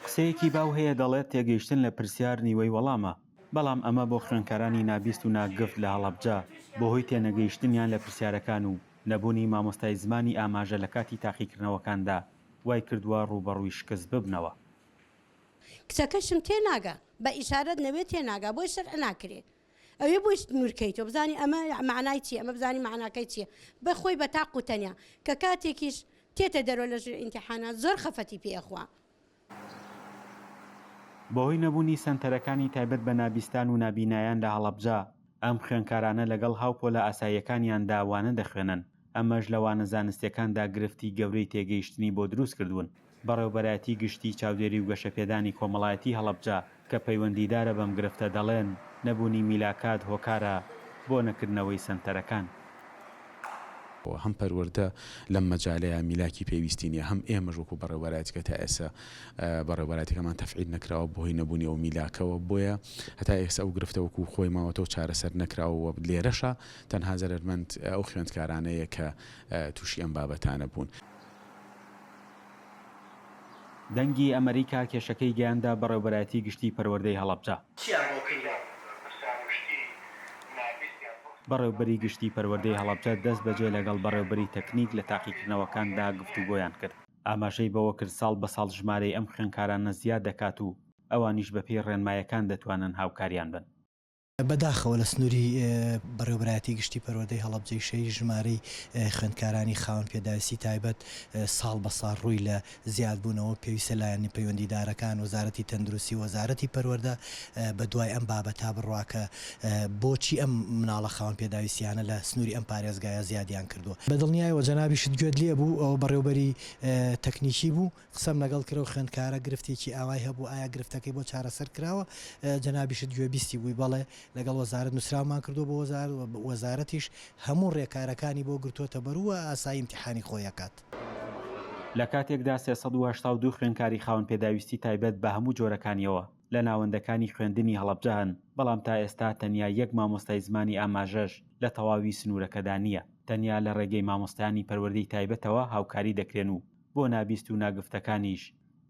قسەیەکی باو هەیە دەڵێت تێگەیشتن لە پرسیار نیوەی وەڵامە، بەڵام ئەمە بۆ خوێندکارانی نابیست و ناگفت لە هەڵەبجە بەهۆی تێنەگەیشتنیان لە پرسیارەکان و نەبوونی مامۆستای زمانی ئاماژە لە کاتی تاقیکردنەوەکاندا وایکردووە ڕووبەڕووی شکست ببنەوە. کچەکەشم تێناگا بە ئیشارەت نەبێ تێناگا بۆی شەرع ناکرێ ئەوێ بۆی نورکەیتەوە بزانی ئەمە مەعنای چیە ئەمە بزانی مەعناکەی چیە بە خۆی بە تاق و تەنیا کە کاتێکیش تێتە دەرەوە لە ژووری ئیمتیحانات زۆر خەفەتی پێ ئەخوا. بەهۆی نەبوونی سەنتەرەکانی تایبەت بە نابیستان و نابینایان لە هەڵەبجە، ئەم خوێندکارانە لەگەڵ هاوپۆلە ئاساییەکانیاندا وانە دەخوێنن، ئەمەش لە وانە زانستییەکاندا گرفتی گەورەی تێگەیشتنی بۆ دروستکردوون. بەڕێوبەرایەتی گشتی چاودێری و گەشەپێدانی کۆمەڵایەتی هەڵەبجە کە پەیوەندیدارە بەم گرفتە دەڵێن، نەبوونی میلاکات هۆکارە بۆ نەکردنەوەی سەنتەرەکان. هەم پەروەردە لەم مەجالەیا میلاکی پێویستی نیە، هەم ئێمەش وەکو بەڕێوبەرایەتیکە تا ئێستا بەڕێوبەرایەتیەکەمان تەفعیل نەکراوە بەهۆی نەبوونی ئەو میلاکەوە، بۆیە هەتا ئێستا ئەو گرفتە وەکو خۆی ماوەتەوە چارەسەر نەکراوە و لێرەشا تەنها زەرەرمەند ئەو خوێندکارانەیە کە تووشی ئەم بابەتانە بوون. دەنگی ئەمەریکا کێشەکەی گەیاندە بەڕێوبەرایەتی گشتی پەروەردەی هەڵەبجە. بەڕێوبەری گشتی پەروەردەی هەڵەبجە دەست بەجێ لەگەڵ بەڕێوبەری تەکنیک لە تاقیکردنەوەکاندا گفتوگۆیان کرد. ئاماژەی بەوەکرد ساڵ بە ساڵ ژمارەی ئەم خوێندکارانە زیاد دەکات و ئەوانیش بەپێی ڕێنمایەکان دەتوانن هاوکاریان بن. بەداخەوە لە سنووری بەڕێوەبەرایەتی گشتی پەروەردەی هەڵەبجەی شەهید ژمارەی خوێندکارانی خاوەن پێداویستی تایبەت ساڵ بە ساڵ ڕووی لە زیادبوونەوە، پێویستە لایەنە پەیوەندیدارەکان، وەزارەتی تەندروستی و وەزارەتی پەروەردە بە دوای ئەم بابەتە بڕوا کە بۆچی ئەم مناڵە خاوەن پێداویستیانە لە سنووری ئەم پارێزگایە زیادیان کردووە. بە دڵنیایەوە جەنابیشت گوێت لێ بوو، ئەوە بەڕێوبەری تەکنیکی بوو، قسەم لەگەڵ کرد و خوێندکارە گرفتێکی ئاوای هەبوو ئایا گرفتەکەی بۆ چارەسەر کراوە؟ جەنابیشت گوێبیستی بووی بەڵێ لەگەڵ وەزارەت نووسراومان کردووە بۆ وەزارەت و وەزارەتیش هەموو ڕێکارەکانی بۆ گرتووەتە بەر و ئاسایی ئیمتیحانی خۆی ئەکات. لە کاتێکدا 382 خوێندکاری خاوەن پێداویستی تایبەت بە هەموو جۆرەکانیەوە لە ناوەندەکانی خوێندنی هەڵەبجە هەن، بەڵام تا ئێستا تەنیا یەک مامۆستای زمانی ئاماژەش لە تەواوی سنوورەکەدا نییە، تەنیا لە ڕێگەی مامۆستایانی پەروەردەی تایبەتەوە هاوکاری دەکرێن و بۆ نابیست و ناگفتەکانیش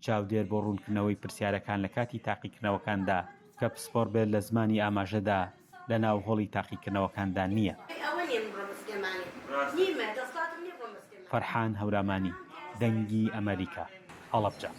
چاودێر بۆ ڕوونکردنەوەی پرسیارەکان لە کاتی تاقیکردنەوەکاندا کە پسپۆڕ بێت لە زمانی ئاماژەدا لە ناو هۆڵی تاقیکردنەوەکاندا نییە. فەرحان هەورامانی، دەنگی ئەمەریکا، هەڵەبجە.